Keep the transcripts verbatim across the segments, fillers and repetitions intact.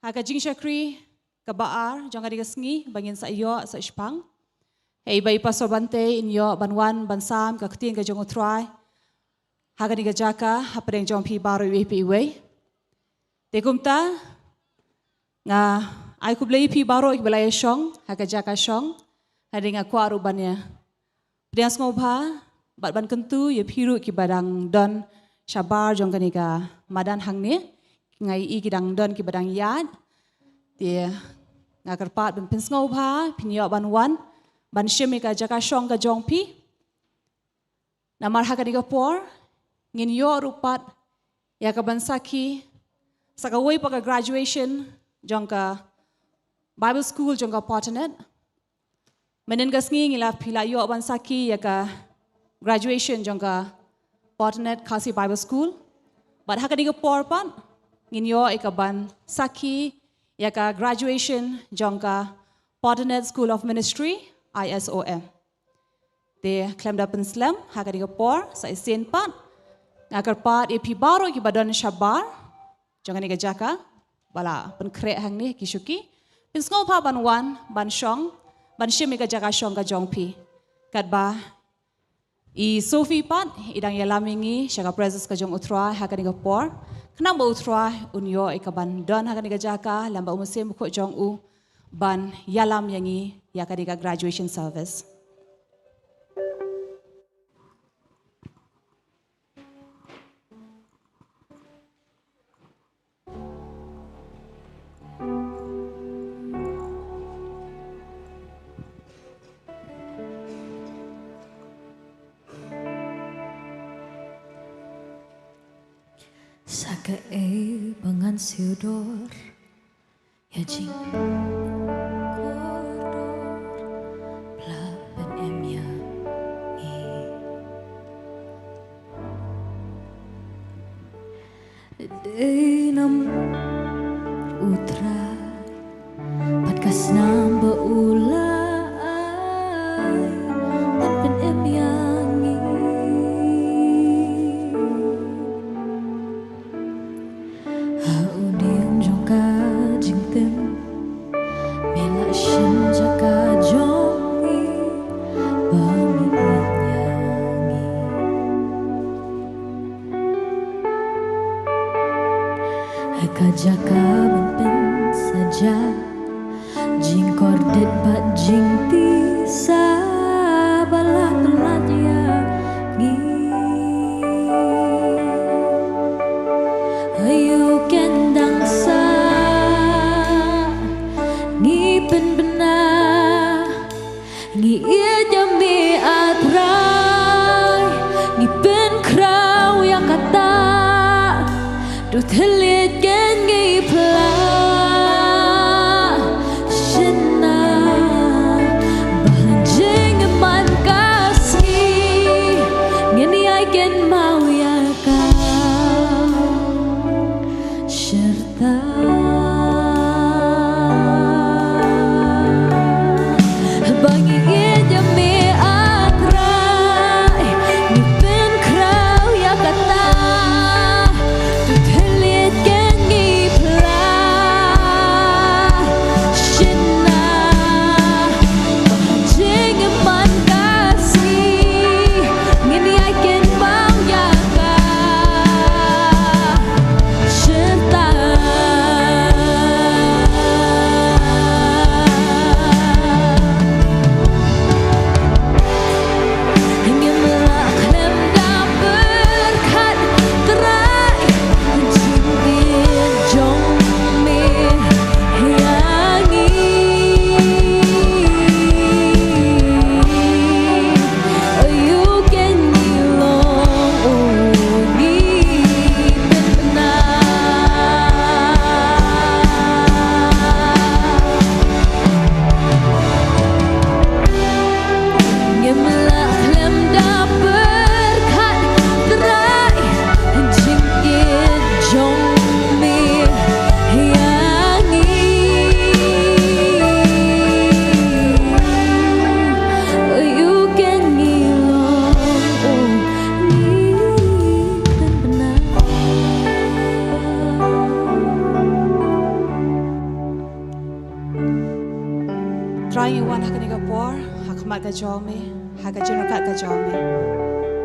Ha ka jingshakri kaba ar jong kane ka sngi ba ngin sa ïoh sa shipang, hei ba i Pastor Bante in ïoh ban wan ban sam ka ktien ka jong U Trai ha kane ka jaka hapdeng jong phi baroh iwei pa iwei. Te kumta nga ai khublei ïa phi baroh kiba la ïashong ha ka jaka shong. Hynrei nga kwah ruh ban ïa pdiang sngewbha bad ban kyntu ïa phi ruh kiba dang don shabar jong kane ka madan hangne. Nga ïohi ki dang don kiba dang ïaid. Te nga kyrpad ban pynsngewbha phin ïoh ban wan ban shim ïa ka jaka shong ka jong phi. Namar ha kane ka por ngin ïoh ruh pat ïa ka ban sakhi sa kawei pat ka graduation jong ka Bible School jong ka Potternet. Mynhynnin ka sngi ngi la, phi la ïoh ban sakhi ïa ka graduation jong ka Potternet Khasi Bible School. Bad ha kane ka por pat ngin ïoh ïa ka ban sakhi ïa ka graduation jong ka Potternet School of Ministry, I S O M. Te khlem da pynslem, ha kane ka por sa shisien pat nga kyrpad ïa phi baroh kiba don shabar jong kane ka jaka ba la pynkhreh hangne ki shuki, pynsngewbha ban wan ban shong, ban shim ïa ka jaka shong ka jong phi. Katba i Sophie pat i dang ïalam ïa ngi sha ka presence ka jong U Trai ha kane ka por, khnang ba U Trai un ïoh ïa ka ban don ha kane ka jaka lem bad U Mynsiem Bakhuid jong u ban ïalam ïa ngi ïa kane ka graduation service. Sa kaei ba ngan siew dor ïa jingkordor ba la pynim ïa ngi. Dei namar U Trai bad ka snam ba u la ai ban pynim ïa ngi. Ha u dieng jong ka jingtim me la shim jaka jong ngi ba ngi ïeit ïa ngi. Ha ka jaka ban pynsaja jingkordit bad jingtisa ba la pyllait ïa ngi. Aïu ken dang sah ngi pynbna, ngi ïeit ïa me A Trai, ngi pynkhraw ïa kata. To thylliej ken ngi phla, shynna ba ha jingman ka sngi ngin ïai kynmaw ïa ka. Shyrta ba ngi ïeit ïa me A Trai, ngi pynkhraw ïa kata. To thylliej ken ngi phla, shynna ba ha jingman ka sngi ngin ïai kynmaw ïa ka jong me, ha ka jingryngkat ka jong me.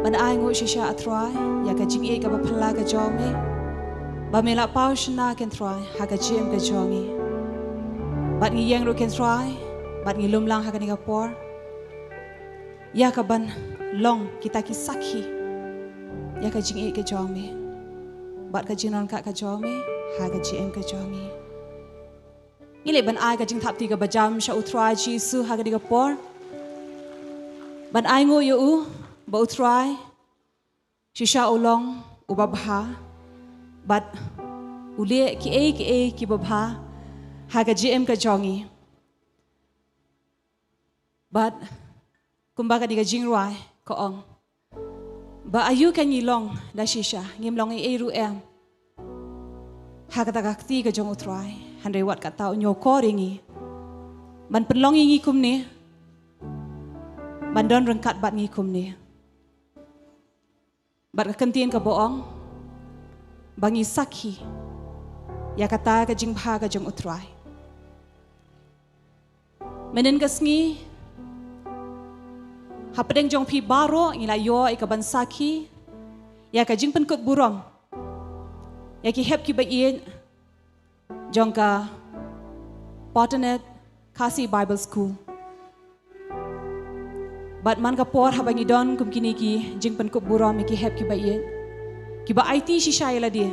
Ban ai nguh shisha, A Trai, ïa ka jingïeit kaba phylla ka jong me, ba me la paw shynna, ko Trai, ha ka jingim ka jong ngi. Bad ngi ïeng ruh, ko Trai, bad ngi lum lang ha kane ka por ïa kaban long kita ki sakhi ïa ka jingïeit ka jong me bad ka jingryngkat ka jong me ha ka jingim ka jong ngi. Ngi leit ban ai ka jingthap kti kaba jam sha U Trai Jisu ha kane ka por. Ban ai nguh ïa u, ba U Trai shisha u long uba bha, bad u leh kiei kiei kiba bha ha ka jingim ka jong ngi. Bad kumba kane ka jingrwai ka ong, ba aïu kan ngi long da shisha, ngim long ei ei ruh em ha kata ka kti ka jong U Trai, hynrei wat kata u ñiewkor ïa ngi ban pynlong ïa ngi kumne, ban don ryngkat bad ngi kumne. Bad ka kyntien kaba ong ba ngi sakhi ïa kata ka jingbha ka jong U Trai. Mynhynnin ka sngi, hapdeng jong phi baroh ngi la ïoh ïa kaban sakhi ïa ka jingpynkut burom ïa ki hep kiba ïeit jong ka Patneh Khasi Bible School. Bad man ka por haba ngi don kum kine ki jingpynkup burom ïa ki hep kiba ïeit, kiba aiti shisha ïa lade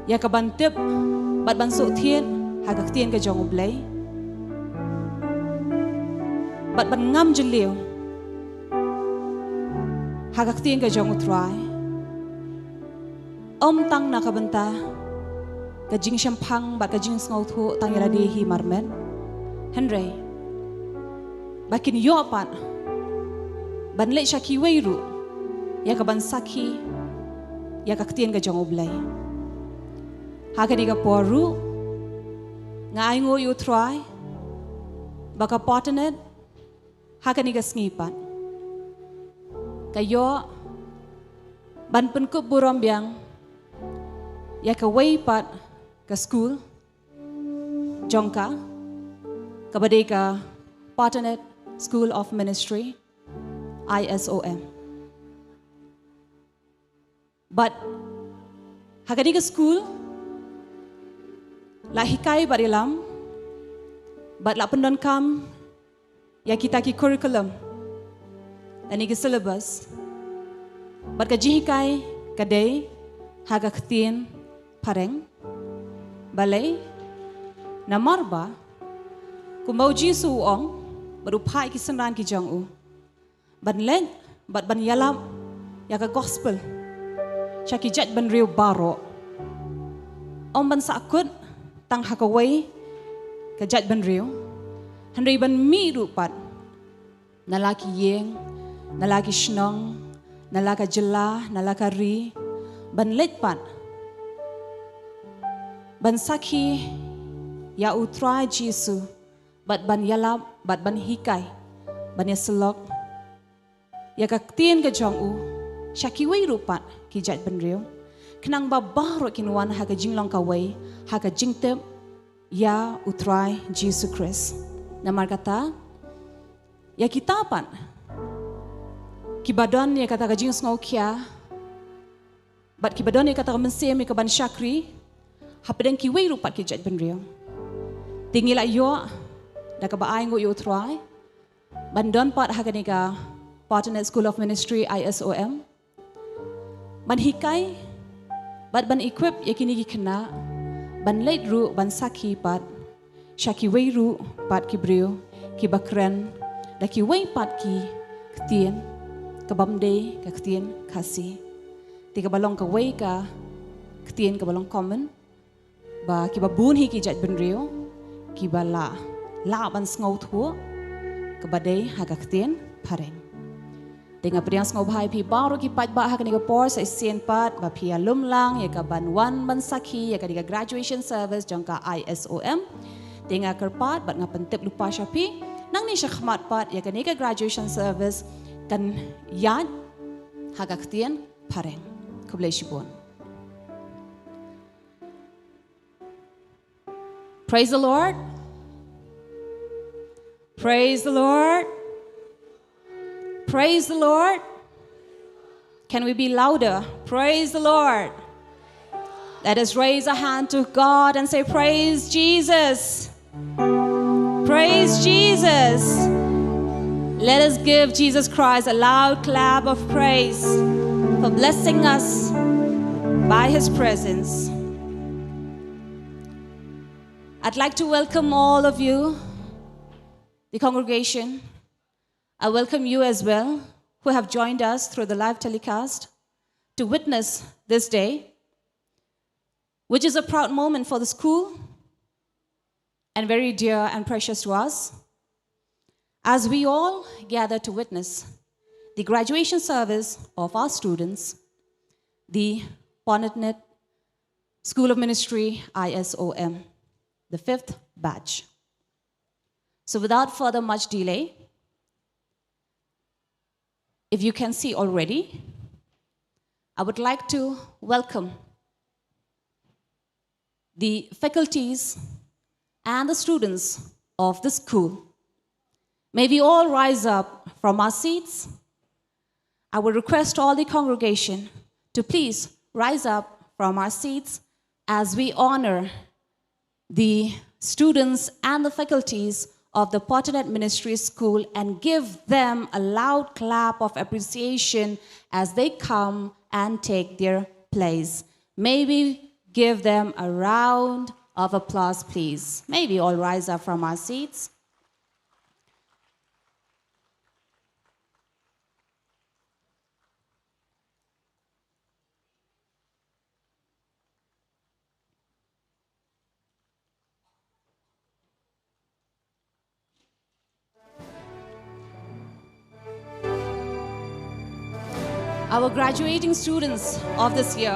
ïa kaban tip bad ban sngewthuh ha ka ktien ka jong U Blei, bad ban ngam jylliew ha ka ktien ka jong U Trai. Ym tang na ka bynta ka jingshemphang bad ka jingsngewthuh tang ïa lade hi marmet, hynrei ba kin ïoh pat ban leit sha kiwei ruh ïa kaban sakhi ïa ka ktien ka jong U Blei. Ha kane ka por ruh nga ai nguh ïa U Trai ba ka Patneh ha kane ka sngi pat ka ïoh ban pynkup burom biang ïa kawei pat ka skul jong ka, kaba dei ka Patneh School of Ministry, I S O M. Bad ha kane ka skul la hikai bad ïalam bad la pyndonkam ïa kita ki curriculum lane ki syllabus, bad ka jinghikai ka dei ha ka ktien phareng. Balei? Namar ba kumba U Jisu u ong bad u phah ïa ki synran ki jong u ban leit bad ban ïalap ïa ka gospel sha ki jaitbynriew baroh. Ym ban sahkut tang ha kawei ka jaitbynriew, hynrei ban mih ruh pat na la ki ïing, na la ki shnong, na la ka jylla, na la ka ri, ban leit pat ban sakhi ïa U Trai Jisu, bad ban ïalap, bad ban hikai, ban ïasyllok ïa ka ktien ka jong u sha kiwei ruh pat ki jaitbynriew, khnang ba baroh kin wan ha ka jinglong kawei ha ka jingtip ïa U Trai Jisu Khrist. Namar kata, ïa kita pat kiba don ïa kata ka jingsngewkhia bad kiba don ïa kata ka mynsiem ïa kaban shakri hapdeng kiwei ruh pat ki jaitbynriew, te ngi la ïoh da kaba ai nguh ïa U Trai ban don pat ha kane ka Patneh School of Ministry, I S O M, ban hikai bad ban equip ïa kine ki khynnah ban leit ruh ban sakhi pat sha kiwei ruh pat ki briew kiba kren da kiwei pat ki ktien ka bym dei ka ktien Khasi, te kaba long kawei ka ktien kaba long common ba kiba bun hi ki jaitbynriew kiba lah, lah ban sngewthuh, kaba dei ha ka ktien phareng. Te nga pdiang sngewbha ïa phi baroh ki paidbah ha kane ka por sa shisien pat ba phi ïalum lang ïa kaban wan ban sakhi ïa kane ka graduation service jong ka I S O M. Te nga kyrpad bad nga pyntip lypa sha phi, nangne shakhmat pat ïa kane ka graduation service kan ïaid ha ka ktien phareng. Khublei shibun. Praise the Lord. Praise the Lord. Praise the Lord. Can we be louder? Praise the Lord. Let us raise a hand to God and say, "Praise Jesus." Praise Jesus. Let us give Jesus Christ a loud clap of praise for blessing us by his presence. I'd like to welcome all of you, the congregation. I welcome you as well who have joined us through the live telecast to witness this day, which is a proud moment for the school and very dear and precious to us, as we all gather to witness the graduation service of our students, the Ponatnit School of Ministry, I S O M, the fifth batch. So without further much delay, if you can see already, I would like to welcome the faculties and the students of the school. May we all rise up from our seats. I will request all the congregation to please rise up from our seats as we honor the students and the faculties of the Ponatnit Ministry School and give them a loud clap of appreciation as they come and take their place. May we give them a round of applause, please. May we all rise up from our seats. Our graduating students of this year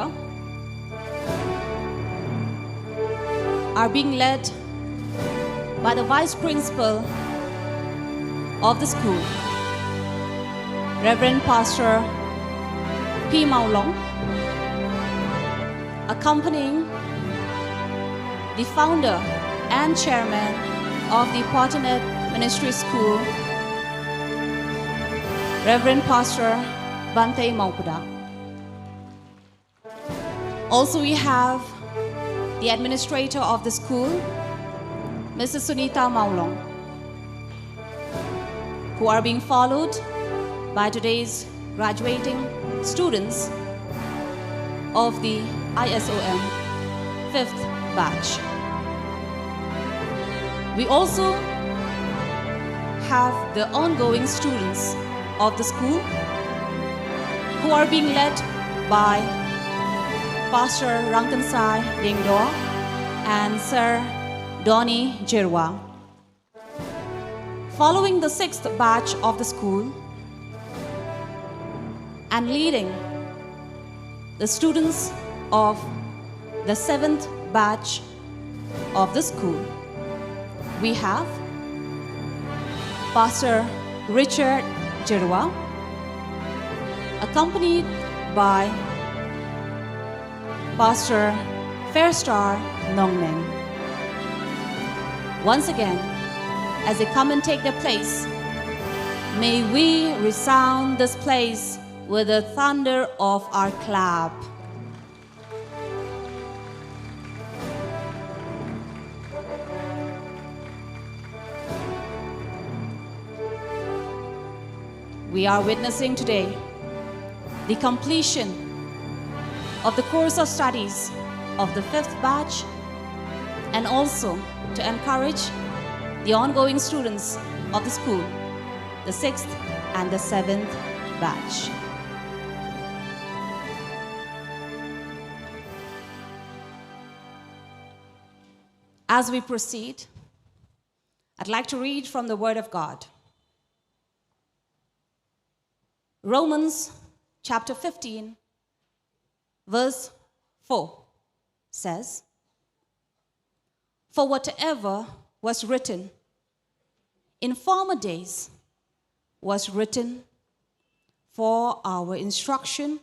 are being led by the Vice Principal of the school, Reverend Pastor P Mawlong, accompanying the founder and chairman of the Ponatnit Ministry School, Reverend Pastor Bantei Mawkda. Also, we have the administrator of the school, Missus Sunita Mawlong, who are being followed by today's graduating students of the I S O M fifth batch. We also have the ongoing students of the school who are being led by Pastor Rangkansai Dingdor and Sir Donny Jirwa. Following the sixth batch of the school and leading the students of the seventh batch of the school, we have Pastor Richard Jirwa, accompanied by Pastor Fairstar Nongneng. Once again, as they come and take their place, may we resound this place with the thunder of our clap. We are witnessing today the completion of the course of studies of the fifth batch, and also to encourage the ongoing students of the school, the sixth and the seventh batch. As we proceed, I'd like to read from the Word of God. Romans chapter fifteen, verse four says, "For whatever was written in former days was written for our instruction,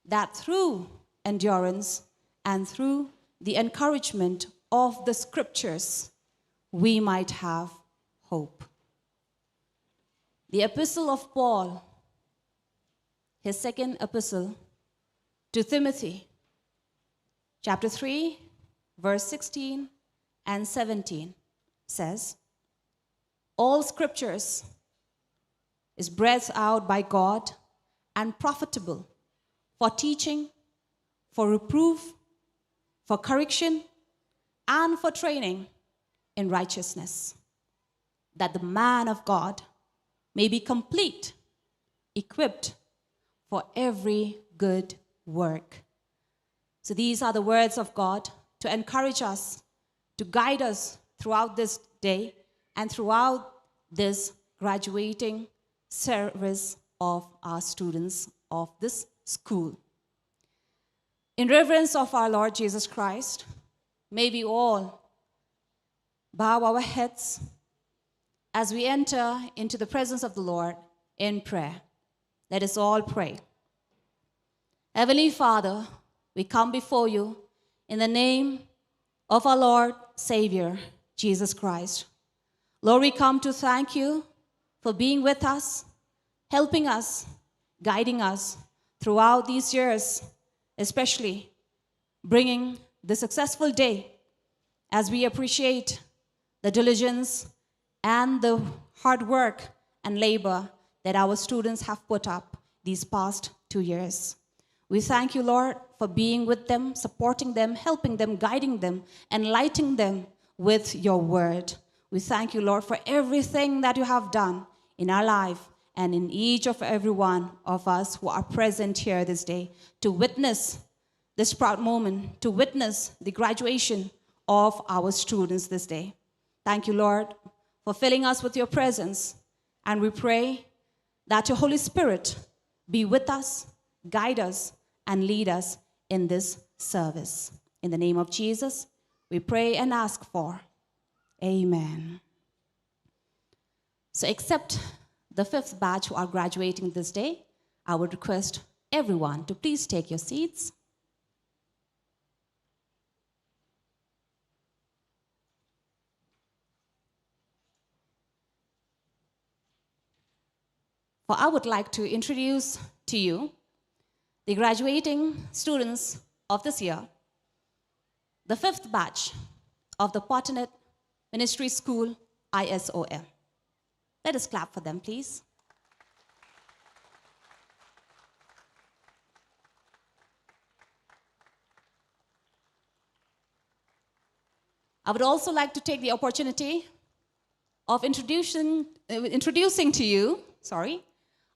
that through endurance and through the encouragement of the scriptures, we might have hope." The epistle of Paul, his second epistle to Timothy, chapter three, verse sixteen and seventeen says, "All scriptures is breathed out by God and profitable for teaching, for reproof, for correction, and for training in righteousness, that the man of God may be complete, equipped for every good work." So these are the words of God to encourage us, to guide us throughout this day and throughout this graduating service of our students of this school. In reverence of our Lord Jesus Christ, may we all bow our heads as we enter into the presence of the Lord in prayer. Let us all pray. Heavenly Father, we come before you in the name of our Lord Savior, Jesus Christ. Lord, we come to thank you for being with us, helping us, guiding us throughout these years, especially bringing the successful day as we appreciate the diligence and the hard work and labor that our students have put up these past two years. We thank you, Lord, for being with them, supporting them, helping them, guiding them, enlightening them with your word. We thank you, Lord, for everything that you have done in our life and in each of every one of us who are present here this day to witness this proud moment, to witness the graduation of our students this day. Thank you, Lord, for filling us with your presence. And we pray that your Holy Spirit be with us, guide us, and lead us in this service. In the name of Jesus, we pray and ask for. Amen. So, except the fifth batch who are graduating this day, I would request everyone to please take your seats. For I would like to introduce to you the graduating students of this year, the fifth batch of the Paternit Ministry School I S O M. Let us clap for them, please. I would also like to take the opportunity of introducing, uh, introducing to you, sorry,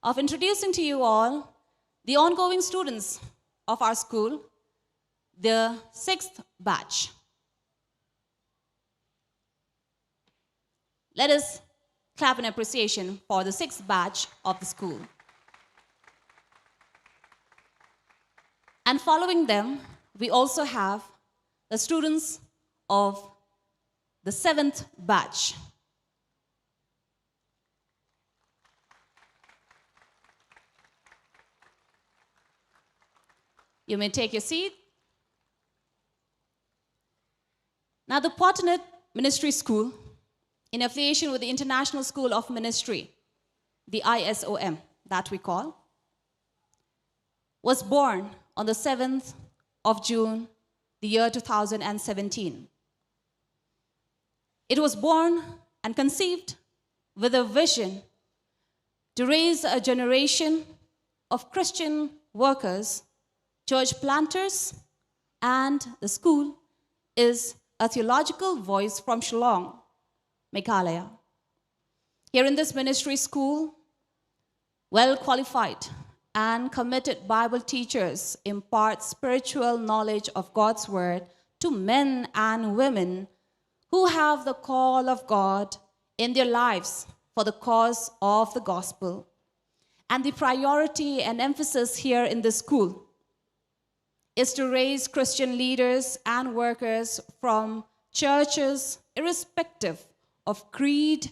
of introducing to you all the ongoing students of our school, the sixth batch. Let us clap in appreciation for the sixth batch of the school. And following them, we also have the students of the seventh batch. You may take your seat. Now, the Paternit Ministry School, in affiliation with the International School of Ministry, the I S O M that we call, was born on the seventh of June, the year two thousand and seventeen. It was born and conceived with a vision to raise a generation of Christian workers, church planters, and the school is a theological voice from Shillong, Meghalaya. Here in this ministry school, well qualified and committed Bible teachers impart spiritual knowledge of God's word to men and women who have the call of God in their lives for the cause of the gospel. And the priority and emphasis here in this school is to raise Christian leaders and workers from churches, irrespective of creed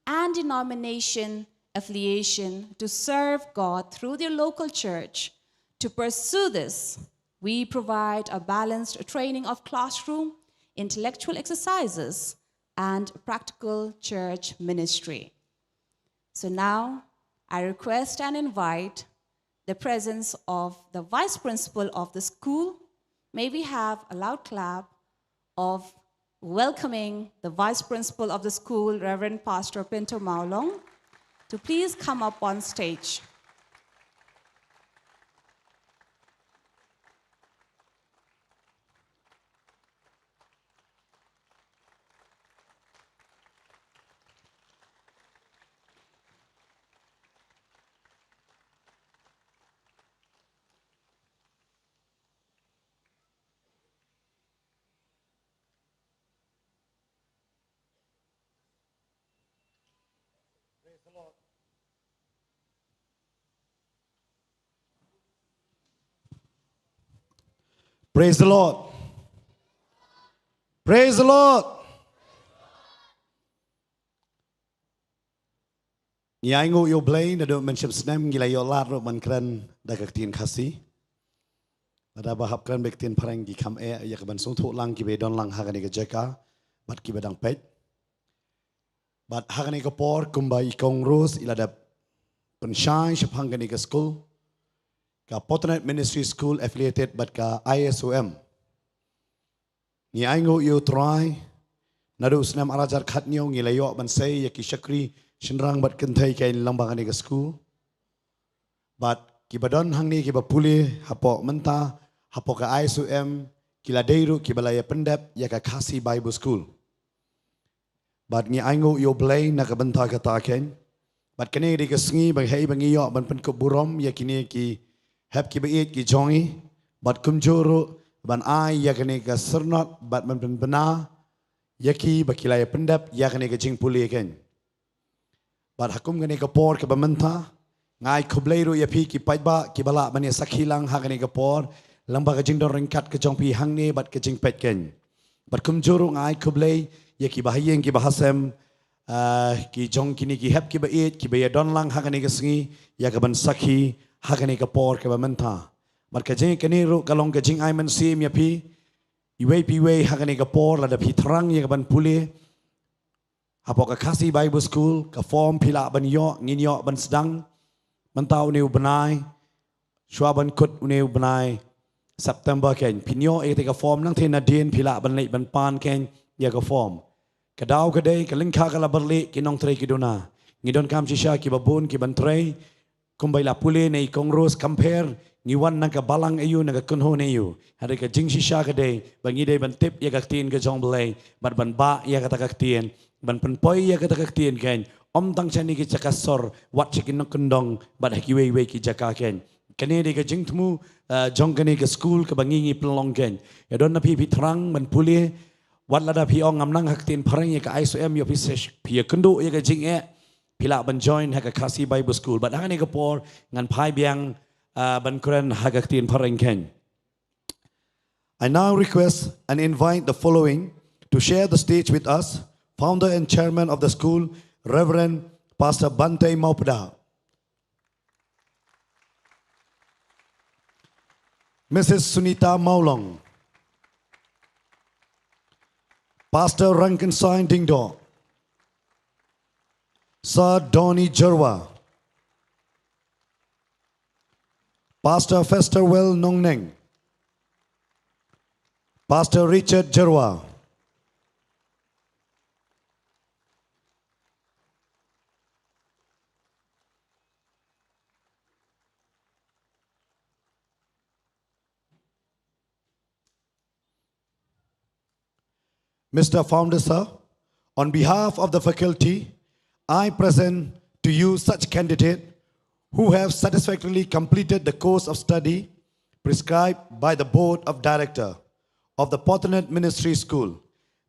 and denomination affiliation, to serve God through their local church. To pursue this, we provide a balanced training of classroom, intellectual exercises, and practical church ministry. So now, I request and invite the presence of the Vice Principal of the school. May we have a loud clap of welcoming the Vice Principal of the school, Reverend Pastor Pinto Mawlong, to please come up on stage. Praise the Lord. Praise the Lord. Ngi ainguh ïa U Blei, naduh mynshem snem ngi la ïoh lad ruh ban kren da ka ktien Khasi. Lada ba hap kren bad ka ktien Phareng ki kham eh ïa ka ban sngewthuh lang kiba don lang ha kane ka jaka bad kiba dang peit. Bad ha kane ka por kumba i Kong Rose i la dep pynshai shaphang kane ka school, ka Potternet Ministry School affiliated bad ka I S O M. Ngi ainguh ïa U Trai, naduh u snem ar hajar khatñiew ngi la ïoh ban sei ïa ki shakri shynrang bad kynthei kein lyngba kane ka school. Bad kiba don hangne kiba pule hapoh mynta, hapoh ka I S O M, ki la dei ruh kiba la ïa pyndep ïa ka Khasi Bible School. Bad ngi ainguh ïa U Blei na ka bynta kata kein. Bad kane dei ka sngi ba hei ba ngi ïoh ban pynkup burom ïa kine ki hep kiba ïeit ki jong ngi. Bad kumjuh ruh ban ai ïa kane ka syrnod bad ban pynbna ïa ki ba ki la ïa pyndep ïa kane ka jingpule kein. Bad ha kum kane ka por kaba mynta, nga ai khublei ruh ïa phi ki paidbah kiba lah ban ïa sakhi lang ha kane ka por, lyngba ka jingdon ryngkat ka jong phi hangne bad ka jingpeit kein. Bad kumjuh ruh nga ai khublei ïa kiba ha ïing kiba ha sem, ah, ki jong kine ki hep kiba ïeit kiba ïa don lang ha kane ka sngi, ïa ka ban sakhi ha kane ka por kaba mynta. Bad ka jingkane ruh ka long ka jingai mynsiem ïa phi, iwei pa iwei ha kane ka por lada phi thrang ïa ka ban pule hapoh ka Khasi Bible School, ka form phi lah ban ïoh, ngin ïoh ban sdang mynta une u bnai, shuwa ban kut une u bnai September kein. Phin ïoh ïa kata ka form, nangta nadien phi lah ban leit ban pan kein ïa ka form. Ka daw ka dei, ka lyngkha ka la byrlih, ki nongtrei ki duna. Ngi donkam shisha kiba bun ki ban trei, kumba i la pule na i Kong Rose, compare, ngi wan na ka balang aïu, na ka kynhun aïu. Hynrei ka jingshisha ka dei ba ngi dei ban tip ïa ka ktien ka jong U Blei, bad ban bah ïa kata ka ktien, ban pynpoi ïa kata ka ktien kein, ym tang sha kine ki jaka sor, wat sha ki nongkyndong, bad ha kiwei wei ki jaka kein. Kane dei ka jingthmu, eh, jong kane ka school kaba ngi ngi pynlong kein. Ïa don na phi phi thrang ban pule, wat lada phi ong ngam nang ha ka ktien Phareng, ïa ka I S O M ïoh phi sesh, phi ïa kynduh ïa ka jingeh, phi lah ban join ha ka Khasi Bible School. Bad ha kane ka por ngan phai biang, ah, ban kren ha ka ktien Phareng kein. I now request and invite the following to share the stage with us, founder and chairman of the school, Reverend Pastor Bante Mawpdah. Missus Sunita Mawlong. Pastor Rankinson Dingdo. Sir Donny Jyrwa. Pastor Festerwell Nongneng. Pastor Richard Jyrwa. Mister Founder, sir, on behalf of the faculty, I present to you such candidate who have satisfactorily completed the course of study prescribed by the Board of Director of the Potternet Ministry School,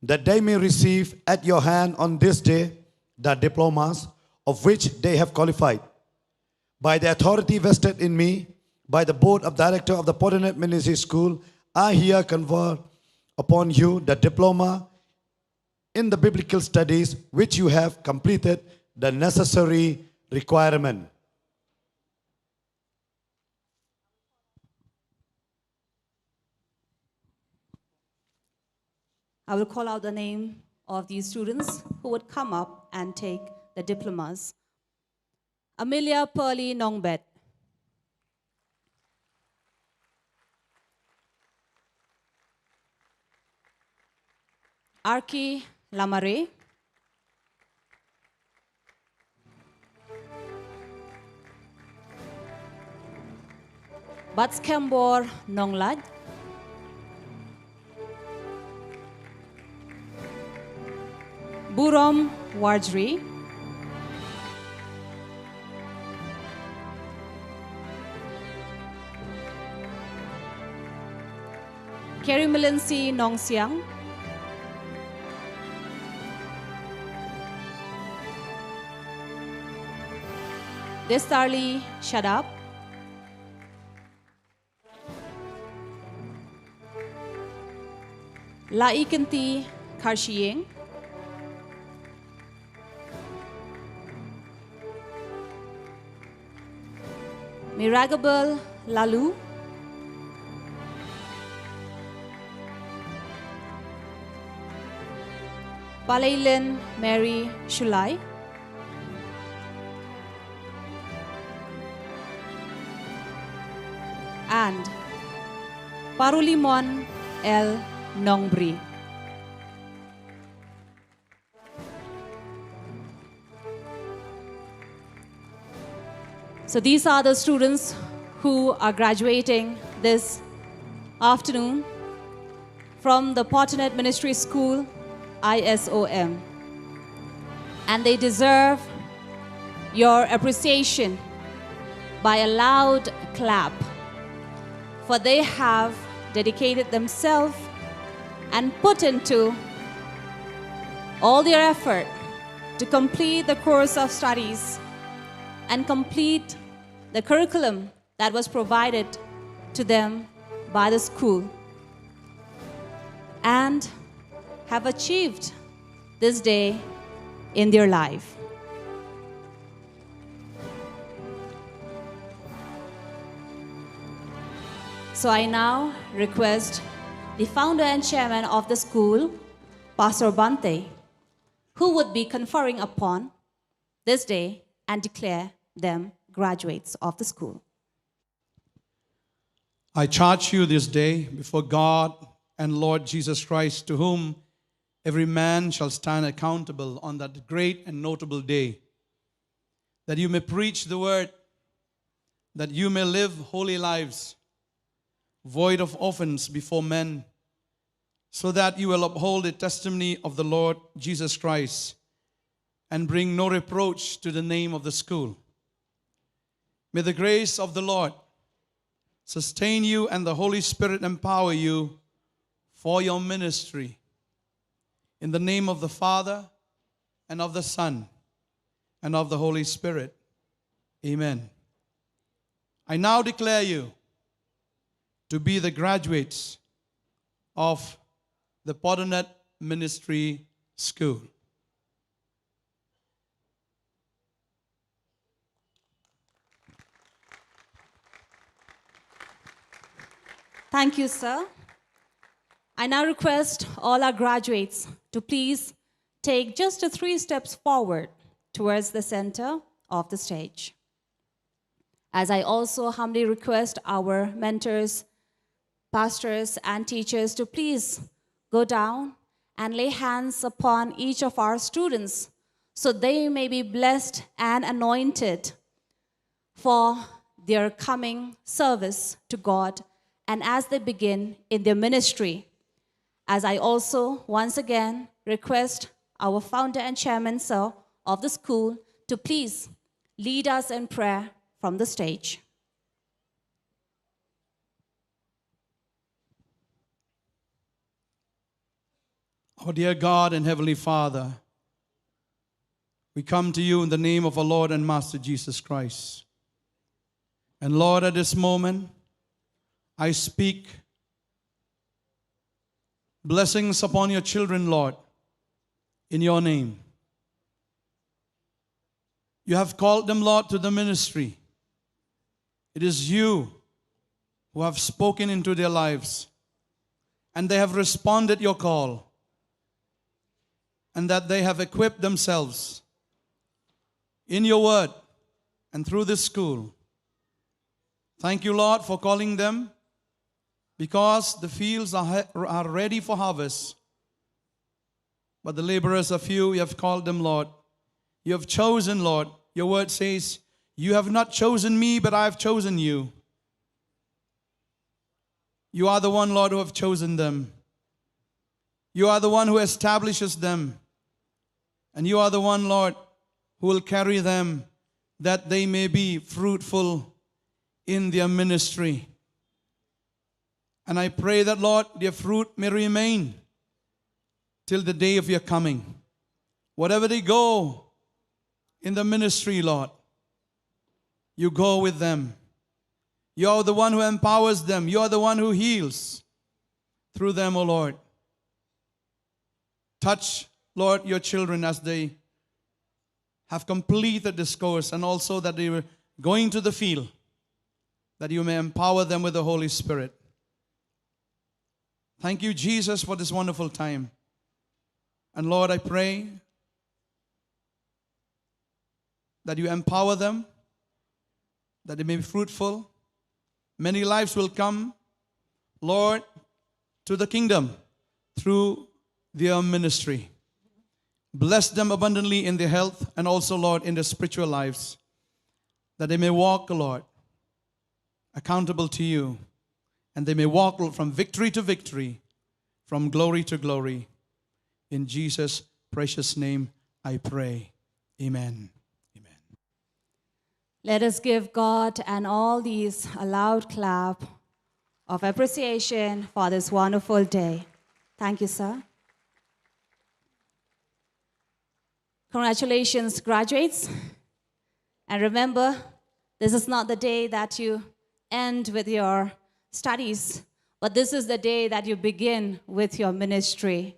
that they may receive at your hand on this day the diplomas of which they have qualified. By the authority vested in me by the Board of Director of the Potternet Ministry School, I here confer upon you the diploma in the biblical studies which you have completed the necessary requirement. I will call out the name of these students who would come up and take the diplomas. Amelia Pearly Nongbet. Arki Lamare. Batskembor Nonglait. Burom Warjri. Kerry Melinsi Nongsiang. Destarli Shadap. Laikenti Karshiing. Miragabel Lalu. Palailin Mary Shulai. And Parulimon L Nongbri. So these are the students who are graduating this afternoon from the Potternet Ministry School, I S O M. And they deserve your appreciation by a loud clap, for they have dedicated themselves and put into all their effort to complete the course of studies and complete the curriculum that was provided to them by the school and have achieved this day in their life. So I now request the founder and chairman of the school, Pastor Bhante, who would be conferring upon this day and declare them graduates of the school. I charge you this day before God and Lord Jesus Christ, to whom every man shall stand accountable on that great and notable day, that you may preach the word, that you may live holy lives, void of offense before men, so that you will uphold the testimony of the Lord Jesus Christ and bring no reproach to the name of the school. May the grace of the Lord sustain you and the Holy Spirit empower you for your ministry. In the name of the Father, and of the Son, and of the Holy Spirit. Amen. I now declare you to be the graduates of the Potternet Ministry School. Thank you, sir. I now request all our graduates to please take just a three steps forward towards the center of the stage. As I also humbly request our mentors, pastors, and teachers to please go down and lay hands upon each of our students so they may be blessed and anointed for their coming service to God and as they begin in their ministry. As I also once again request our founder and chairman, sir, of the school to please lead us in prayer from the stage. Our dear God and Heavenly Father, we come to you in the name of our Lord and Master Jesus Christ. And Lord, at this moment, I speak blessings upon your children, Lord, in your name. You have called them, Lord, to the ministry. It is you who have spoken into their lives, and they have responded your call, and that they have equipped themselves in your word, and through this school. Thank you, Lord, for calling them, because the fields are, are ready for harvest. But the laborers are few. You have called them, Lord. You have chosen, Lord. Your word says, "You have not chosen me, but I have chosen you." You are the one, Lord, who have chosen them. You are the one who establishes them. And you are the one, Lord, who will carry them, that they may be fruitful in their ministry. And I pray that, Lord, their fruit may remain till the day of your coming. Wherever they go in the ministry, Lord, you go with them. You are the one who empowers them. You are the one who heals through them, O Lord. Touch, Lord, your children as they have completed this course, and also that they were going to the field, that you may empower them with the Holy Spirit. Thank you, Jesus, for this wonderful time. And Lord, I pray that you empower them, that they may be fruitful. Many lives will come, Lord, to the kingdom through their ministry. Bless them abundantly in their health and also, Lord, in their spiritual lives, that they may walk, Lord, accountable to you, and they may walk, Lord, from victory to victory, from glory to glory. In Jesus' precious name I pray. Amen. Amen. Let us give God and all these a loud clap of appreciation for this wonderful day. Thank you, sir. Congratulations, graduates. And remember, this is not the day that you end with your studies, but this is the day that you begin with your ministry.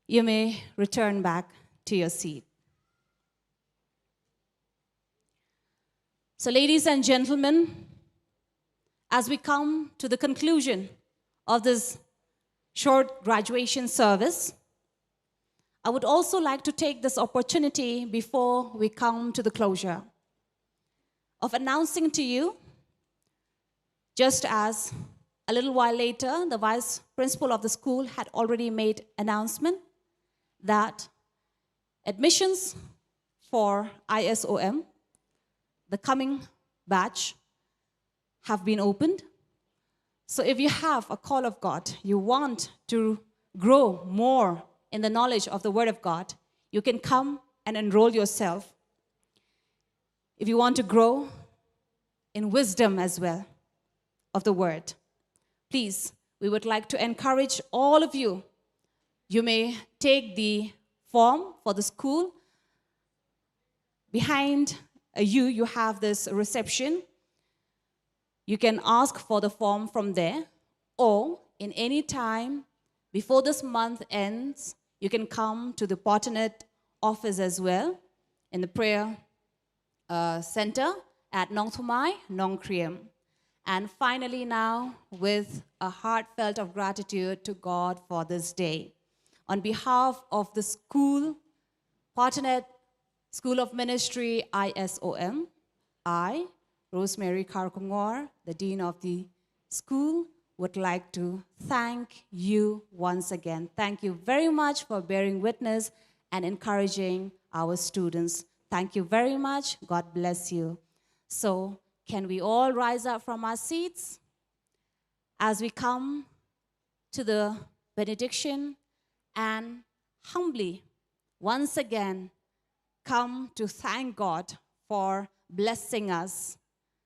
You may return back to your seat. So, ladies and gentlemen, as we come to the conclusion of this short graduation service, I would also like to take this opportunity before we come to the closure of announcing to you, just as a little while later, the vice principal of the school had already made announcement that admissions for I S O M, the coming batch, have been opened. So if you have a call of God, you want to grow more in the knowledge of the Word of God, you can come and enroll yourself. If you want to grow in wisdom as well of the Word, please, we would like to encourage all of you. You may take the form for the school. Behind, uh, you, you have this reception. You can ask for the form from there, or in any time before this month ends, you can come to the Portinet office as well in the prayer, uh, center at Nongthymmai, Nongkriem. And finally now, with a heartfelt of gratitude to God for this day. On behalf of the school, Portinet School of Ministry, I S O M, I, Rosemary Kharkongor, the Dean of the school, would like to thank you once again. Thank you very much for bearing witness and encouraging our students. Thank you very much. God bless you. So, can we all rise up from our seats as we come to the benediction and humbly, once again, come to thank God for blessing us?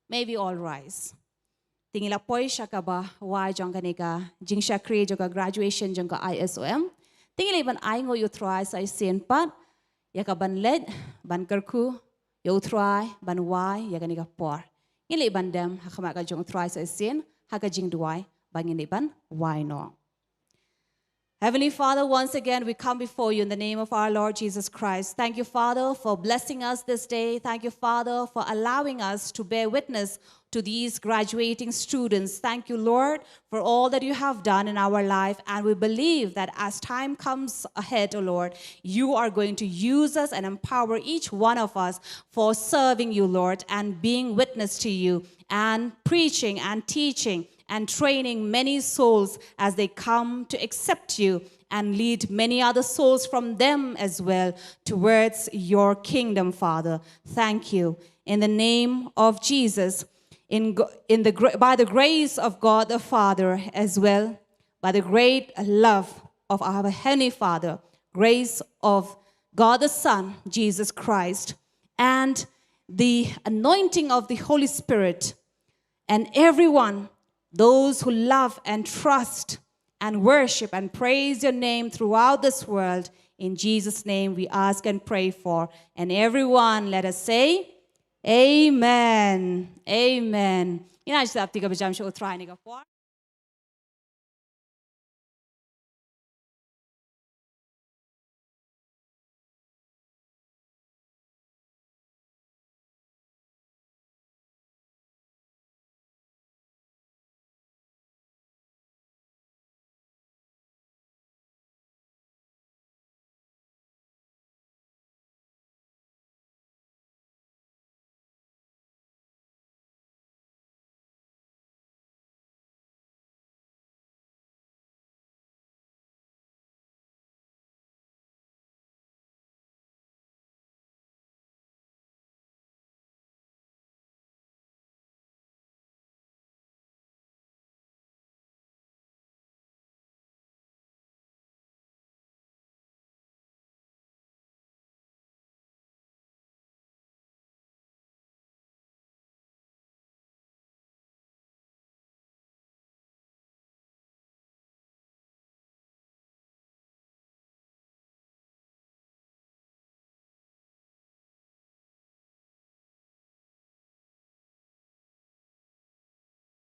May we all rise. Te ngi la poi sha kaba wai jong kane ka jingshakri jong ka graduation jong ka I S O M. Te ngi la ban ai nguh ïa U Trai sa shisien pat ïa kaban leit ban kyrkhu ïa U Trai, ban wai ïa kane ka por. Ngin leit ban dem ha khmat ka jong U Trai sa shisien ha ka jingduwai ba ngin leit ban wai noh. Heavenly Father, once again we come before you in the name of our Lord Jesus Christ. Thank you, Father, for blessing us this day. Thank you, Father, for allowing us to bear witness to these graduating students. Thank you, Lord, for all that you have done in our life. And we believe that as time comes ahead, O Lord, you are going to use us and empower each one of us for serving you, Lord, and being witness to you and preaching and teaching and training many souls as they come to accept you and lead many other souls from them as well towards your kingdom, Father. Thank you. In the name of Jesus, in, go- in the, gra- by the grace of God the Father as well, by the great love of our Heavenly Father, grace of God the Son, Jesus Christ, and the anointing of the Holy Spirit, and everyone, those who love and trust and worship and praise your name throughout this world. In Jesus' name we ask and pray for. And everyone, let us say, Amen. Amen. Ïa, ngi ai shi dap ti kaba jam sha U Trai ha kane ka por.